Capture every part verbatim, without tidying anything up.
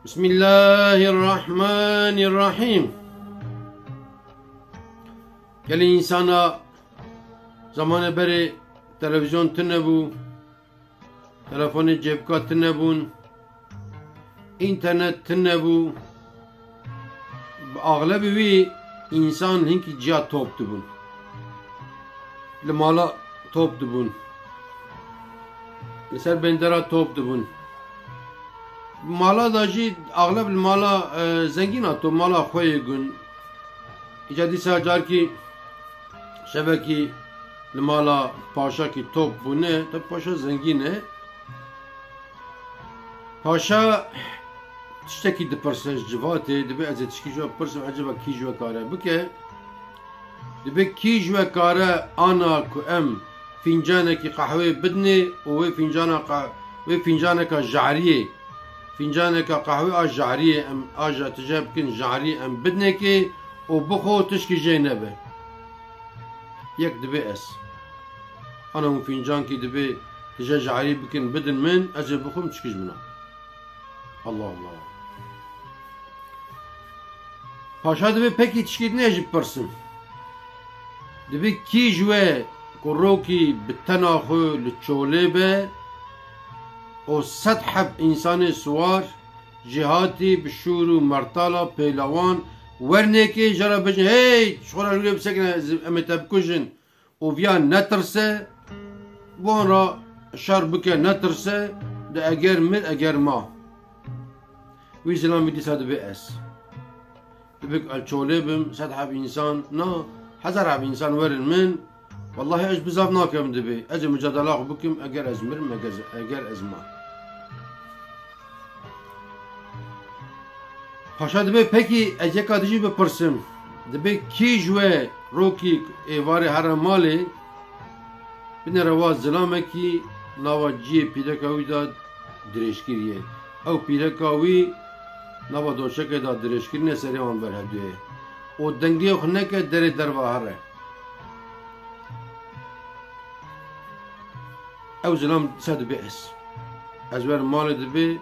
Bismillahirrahmanirrahim. Gelî însana zamanê berê televîzyon tune bû, telefonê cêbika tune bûn, înternet tune bû. Bi axlebî wî însan hinkî ciya top dibûn. Li mala top dibûn. Li ser bendera top dibûn. Mala da jî axleb li mala, e, zengîna top, mala xwe yê gun. Îca dîsa carkî şevekî li mala paşakî top bûne. Tabi paşa zengîn e. Paşa tiştekî dipirse ji civatê, dibê ez ê tişkî ji we bipirsim, ecêba kî ji we kare bike? Dibê kî ji we kare ana ku em fîncanekî qehwê bidinê û wê fîncana qe-, wê fîncaneka jariyê, fîncaneka qehwê a jariyê em a ja tije bikin jariyê em bidinê kê û bixwe tişkî jê nebe. Yek dibê ez. Ana hûn fîncankî dibê tije jarî bikin bidin min, ez ê bixwim tişkî ji min a. Allah Allah. Paşa dibê pekî tişkî din ez jî bipirsim. Dibê kî ji we ku rokî bi tena xwe li çolê be û sed heb însanê siwar, jêhatî bi şûr û mertala pêlawan wernekê jara bêjin, hey, ji xwe re rûyê bisekine, ez, em ê te bikujin û viya netirse, wan ra şer bike, netirse, de eger mir, eger ma. Wî zilamî dîsa dibê ez. Dibik el çolê bim, sed heb însan, na, hezar heb însan werin min, wellahî ez bizav nakim dibê. Ez ê mucadela xwe bikim, eger ez mirim, eger, eger ez ma. Paşa dibê pekî ez yeka dijî bipirsim. Dibê kî ji we rokî êvarê here malê, binêre wa zilamekî nava ciyê pîreka wî de dirêjkirî ye. Ew pîreka wî nava doşekê de dirêjkirîne serê wan ber hevdû ye. Û dengê xwe neke derê derva here. Ew zilam dîsa dibê ez. Ez werim malê dibê,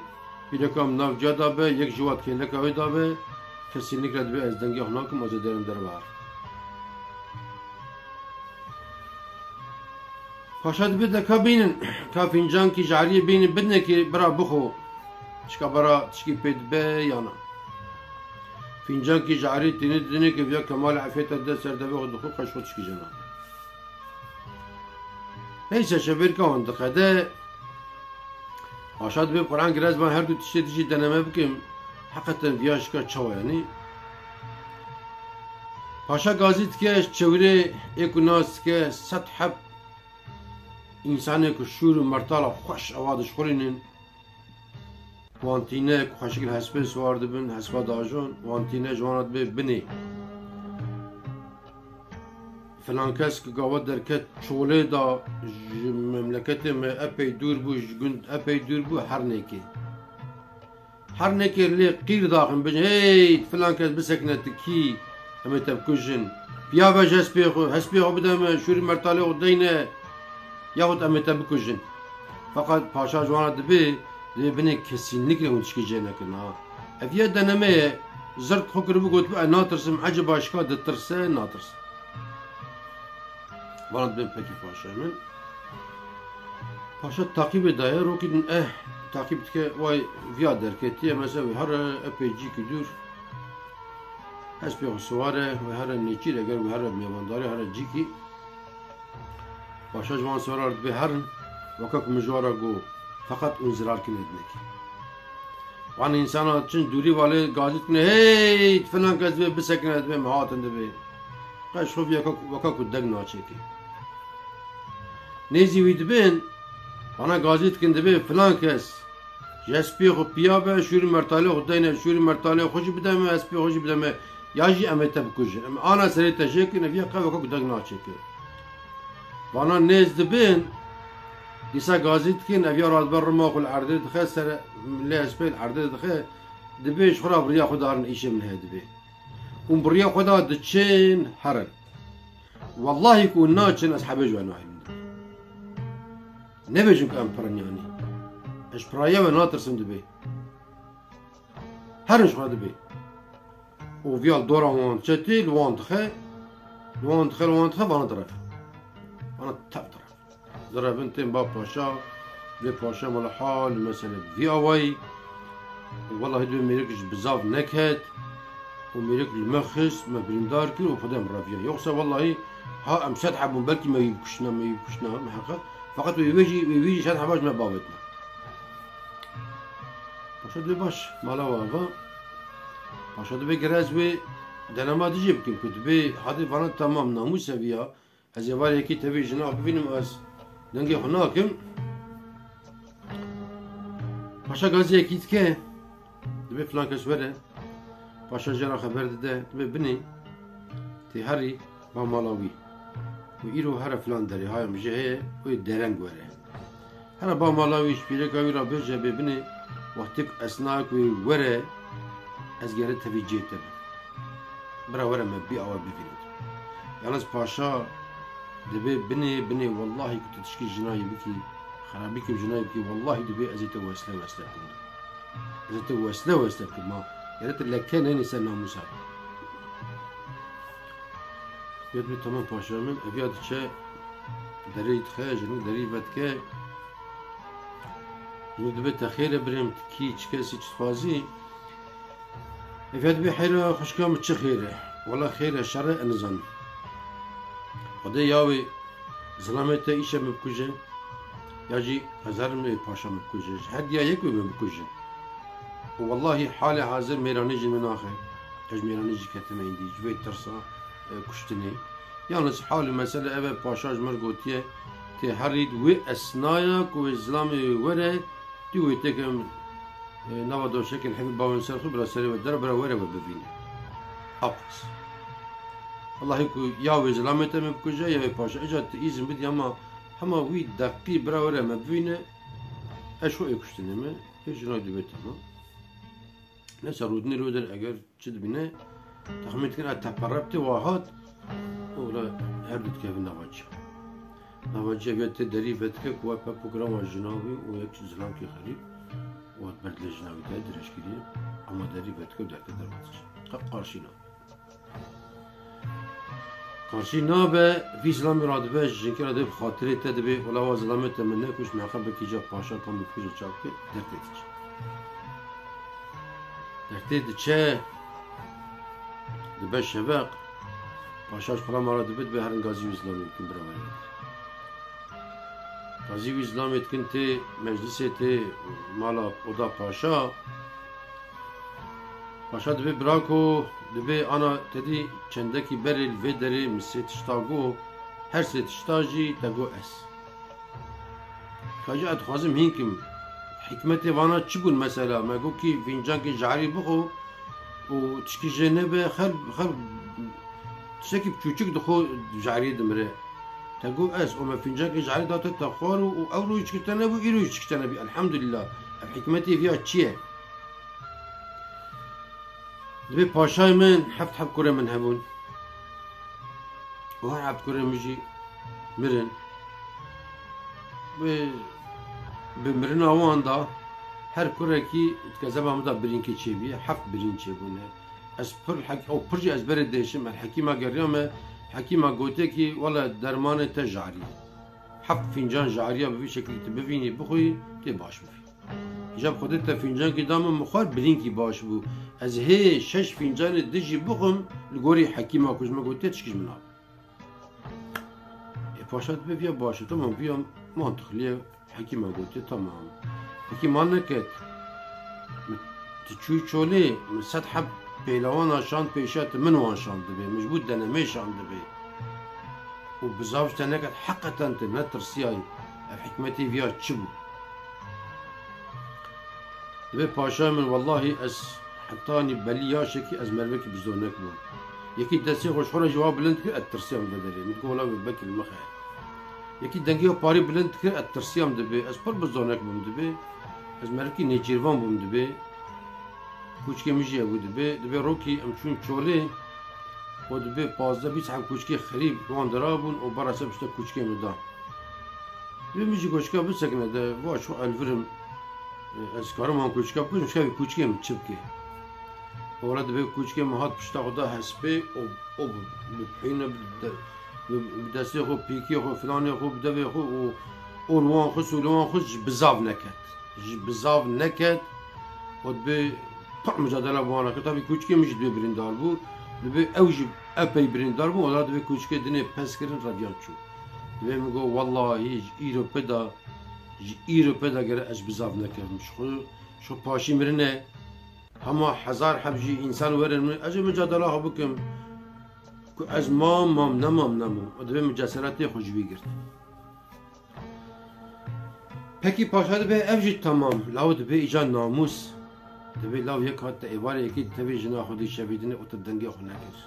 pîreka min nav ciya da be, yek ji wat kêleka wê da be, kesinlikle dibê ez dengê xwe nakim, ez ê derim derve her. Paşa dibê de ka bînin, ka fîncankî jariyê bînin bidinekê bira bixwe. Çika bira tişkî pê dibe ya na. Fîncankî jarî tînê didinekê viya kemalê efêta de ser devê xwe dixwe, qeş xwe tişkî jê nabe. Neyse, şevêrka wan diqede. Paşa dibê Quran girez, van her du tiştê dijî deneme bikim. Heqeten viya şika çawa yanî. Paşa gazî dike, çewrê ê ku nas dike, sed heb însanê ku şûr û mertala xweş ewa dişxulînin. Wan tîne ku xweşik li hespê siwar dibin, hespa dajon, wan tîne ji wan re dibê binê. Filan kes ku gava derket çolê da ji memleketê me epey dûr bû, ji gund epey dûr bû, her nêkê. Her nêkê lê qîr daxin, bêjin, hey, filan kes bisekine, tu kî, em ê te bikujin. Piya be ji hespê xwe, hespê xwe bide me, şûrî mertalê xwe deyne, yaxud em ê te bikujin. Feqet paşa ji wan re dibê, dibê binê kesînlikle hûn tişkî jê nekin, ha. Ev ya deneme ye, zirt xwe kiribû, gotibû, ez natirsim, ecêba şika ditirse, natirse. Wana dibên pekî paşa min. Paşa taqîbê daye, rokî din eh taqîb dike, way viya derketiye, mesela wê here epey cîkî dûr. Hespê xwe siwar e, wê here nêçîr, eger wê here mêvandarê, here cîkî. Paşa ji wan siwar dibê herin, weke ku min ji wan re got, feqet hûn zirar kinê dinekê. Wan însana çin dûrî valê gazî dikine, hey, filan kes dibê bisekine, dibê me hatin dibê. Qeş xwe weka, weka ku deng naçêke. Nêzî wî dibên, wana gazî dikin dibê filan kes ji hespê xwe piya be, şûrî mertalê xwe deyne, şûrî mertalê xwe jî bide me, hespê xwe jî bide me, ya jî em ê te bikujin. Em ana serê te jê kin, ev ya qe weka ku deng naçêke. Vana nêz dibin, dîsa gazî dikin, ev ya radibe rima xwe li erdê dixe, ser lê hespê li erdê dixe, dibê ji xwe re bi riya xwe darin îşê min heye dibê. Hûn bi riya xwe de diçin herin. Wellahî ku hûn naçin, ez hebê ji we nahêlim dibê. Nebêjin ku em pirin yanî. Ez ji piraya we natirsim dibê. Herin ji xwe dibê. Û viya dora wan diçe tê, li wan dixe, li wan dixe, li wan dixe, vana direve. Vana tev direve. Direvin tên ba paşa, lê paşa mala hal mesele vî awayî. Û wellahî dibê mêrik ji bizav neket. Û mêrik li me xist, me birîndar kir û xwedê em reviya. Yoksa wellahî ha em sed hebûn, belkî me wî bikuştina, me wî bikuştina, miheqeq. Feqet wê wê jî, wê wî jî sed heba ji me bavêtina. Paşa dibê baş, mala we ava. Paşa dibê ger ez wê denema dijî bikim ku dibê hadê vana temam namûs e viya. Ez ê var yekî tevî jina bibînim, ez dengê xwe nakim. Paşa gazî yekî dike, dibê filan kes were. Paşa jê re xeber dide, dibê binê, tê herî ba mala wî. Û îro here filan derê, haya min jê heye, wê dereng were. Here ba mala wî, ji pîreka wî re bêje, bê binê, wextê ku esnayek wê were, ez gere tevî cê te bim. Bira were me bî awa bivînî. Yalnız paşa dibê binê, binê, wellahî ku tu tişkî jinayî bikî, xerabî kî jinayî bikî, wellahî dibê ez ê te wesle wesle bikim. Ez ê te wesle wesle bikim, ma. Gere tu leke neyne ser namûsa. Ya dibê tamam paşa min, ev ya diçe derê dixe, jinî derî vedike. Jinî dibê te xêr e birêm, tu kî, çi kesî, çi dixwazî? Ev ya dibê heyra xwişka min çi xêr e? Wela xêr e, şer e, ez nizanim. Xwedê ya wê zilamê te îşev min bikuje, ya jî ez herim wê paşa min bikuje. Ji her diya yek wê min bikuje. Û wellahî halê hazir mêranê jî min naxe. Ez ji mêranê jî ketime îndî, ji vê tirsa, e, kuştinê. Yalnız hal û mesele ev e, paşa ji min re gotiye, tê herî di wê esnaya ku wê zilamê wê were, tu wê têke, e, nava doşekên hevî bawên ser xwe, bira serê we dere, bira were we bivîne. Apis. Wellahî ku ya wê zilamê te me bikuje, ya wê paşa. Îca tu îzin bidî, hema, hema wî deqî bira were me bivîne, ez xwe ê kuştinê me, ê jina dibê tamam. Neyse, rûdinê rûdir eger çi dibîne, texmîn dikin, e, teperre bi tê wa hat, û wila her du dikevin nava ciya. Nava ciya viya tê derî vedike ku we pepûk re wa jina wî û yek zilamkî xerîb, û hat ber dilê jina wî de dirêjkirî, ama derî vedike û dertê derve diçe. Qe qarşî nabe. Qarşî nabe, vî zilamî radibe, ji jinkê re dibê bi xatirê te dibê, wela wa zilamê te min nekuşt, min heqe bikî ca paşa ka min bikuje çav bike, dertê diçe. Dertê diçe, dibe şeveq, paşa ji xwe re mala dibê, dibê herin gazî wî zilamê bikin bira were. Gazî wî zilamê dikin tê meclisê, tê mala oda paşa. Paşa dibê birako, dibê ana te dî çendekî berê li vê derê min sê tişta got, her sê tişta jî te got ez. Ka jî ez dixwazim hîn kim. Hikmetê vana çi bûn mesela? Me got kî fîncankê jarî bixwe û tişkî jê nebe, xer, xer tiştekî biçûçik dixwe jarî dimire. Te got ez, û me fîncankê jarî da te, te xwar û, û ew roj çikî te nebû, îro jî çikî te nebî. Elhamdulillah. Ev hikmetê viya çi ye? Dibê paşayê min heft heb kurê min hebûn. Û her heft kurê min jî mirin. Bi, bi mirina wan da her kurekî di kezeba min da birînkê çêbûye, heft birîn çêbûne. Ez pir hek-, ew pir jî ez berê dêşim, ez hekîma geriya me, hekîma gotiye kî, wele dermanê te jarî ye. Heft fîncan jariya bi vî şekilî tu bivînî, bixwî, tê baş bibî. Îca bi Xwedê te fîncankî da min, min xwar, birînkî baş bû. Ez hê şeş fîncanê din jî bixwim, li gorî hekîma ku ji min gotiye, tişkî ji min nabe. Ê paşa dibê viya baş e, tamam, viya mantixlî ye, hekîma gotiye, tamam. Hekîma neket. Min tu çûyî çolê, min sed heb pêlawana şand pêşiya te, min wan şand dibê, min ji bo denemê şand dibê. Û bizav ji te neket, heqeten tu netirsiyayî. Ev hikmetê viya çi bû? Dibê paşayê min, wellahî ez hetanî belî yaşekî ez merivekî bizdonek bûm. Yekî destê xwe ji xwe re ji wa bilind dikir, ez tirsiyam vê derê. Min digot, wela wê bekir mixe. Yekî dengê xwe parî bilind dikir, ez tirsiyam dibê. Ez pir bizdonek bûm dibê. Ez merivkî nêçîrvan bûm dibê. Kûçikê min jî hebû dibê. Dibê rokî em çûn çolê. Û dibê pazdeh bîst heb kûçikê xerîb wan dirabûn û berasa pişta kûçikê min da. Dibê min jî kûçika bisekine de, va ço elvirim. Ez karim wan kûçika bikujim, şevê kûçikê min çi bike? Ora dibê kûçikê min hat pişta xwe da hespê û, û bi, bi pîne, bi de-, bi, bi destê xwe, pîkê xwe, filanê xwe, bi devê xwe û, û li wan xwe, sûlê wan xwe ji bizav neket. Ji bizav neket û dibê pir micadela bi wan re kir. Tabî kûçikê min jî dibê birîndar bû. Dibê ew jî epey birîndar bû. Ora dibê kûçikê dinê pes kirin, reviyan çû. Dibê min got, wellahî ji îro pê de, ji îro pê de gere ez bizav nekem. Ji xwe, ji xwe paşî mirine. Hema hezar heb jî însan werin min, ez ê micadela xwe bikim. Ku ez mam, mam, nemam, nemam. Û dibê min ceseretê xwe ji wî girt. Pekî paşa dibê ev jî temam. Law dibê îca namûs. Dibê law yek hat te êvarê yekî tevî jina xwe dî şevîdinê û te dengê xwe nekir.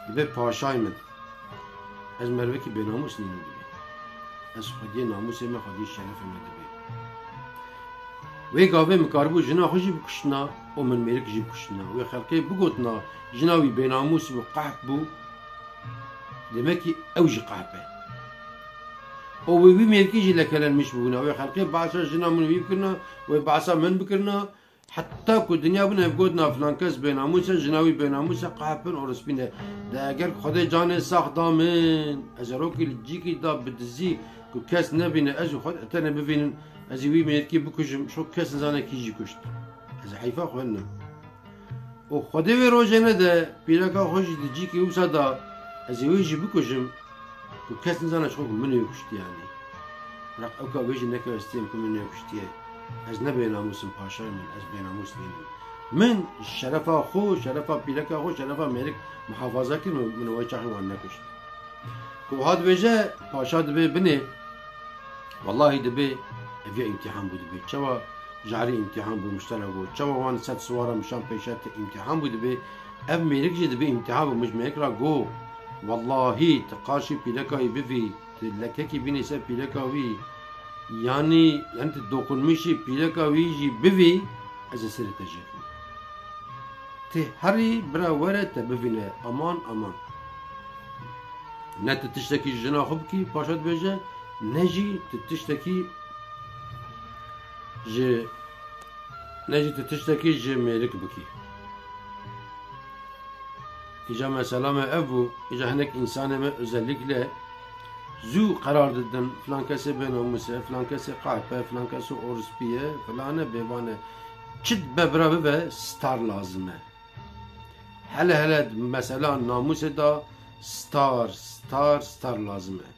Dibê paşay min. Ez mervekî bênamûs nînim dibê. Ez xwediyê namûsê me, xwediyê şerefê me dibê. Wê gavê min karibû jina xwe jî bikuştina û min mêrik jî bikuştina. Wê xelkê bigotina jina wî bênamûs bû, qehp bû. Demekî ew jî qehp e. Û wê wî mêrikî jî lekelenmiş bûna. Wê xelkê behsa jina min wî bikirina, wê behsa min bikirina. Heta ku dinya bûne ev gotina filan kes bênamûs e, jina wî bênamûs e, qehp in û rispî ne. De eger Xwedê canê sax da min, ez ê rokî li cîkî da bi dizî ku kes nebîne, ez û xwe tenê bivînin, ez ê wî mêrikî bikujim, şo kes nizane kî jî kuşt. Ez ê heyfa xwe ne. Û Xwedê wê rojê nede, pîreka xwe jî di cîkî wisa da, ez ê wê jî bikujim, ku kes nizane ji xwe ku min wê kuştiye, yanî. Req ewka wê jî neke ez têm ku min wê kuştiye. Ez ne bênamûs im paşay min, ez bênamûs nînim. Min şerefa xwe, şerefa pîreka xwe, şerefa mêrik muhafaza kir, min, min wê çaxê wan nekuşt. Ku wiha dibêje, paşa dibê binê, wellahî dibê, ev ya îmtîhan bû dibê. Çawa jarî îmtîhan bû, muştera bû. Çawa wan sed siwara mişan pêşe te îmtîhan bû dibê. Ev mêrik jî dibê îmtîhan bû. Min ji mêrik ra got, wellahî tu qaşî pîreka wî bivî, tu lekekî bînî ser pîreka wî, yanî, yanî tu dokunmişî pîreka wî jî bivî, ez ê serê te jêkim. Tê herî bira were te bivîne. Aman, aman. Ne tu tiştekî ji jina xwe bikî, paşa dibêje, ne jî tu tiştekî ji, ne jî tu tiştekî ji mêrik bikî. Îca mesela me ev bû, îca hinek însanê me özellikle zû qerar didin, filan kesê bênamûs e, filan kesê qehp e, filan kesê orspî ye, filan e, bêvan e. Çi dibe bira bibe, star lazim e. Hele hele mesela namûsê de star, star, star lazim e.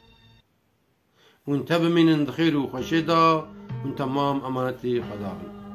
Hûn te bimînin di xêr û xweşê de, hûn temam emanetî Xweda bin.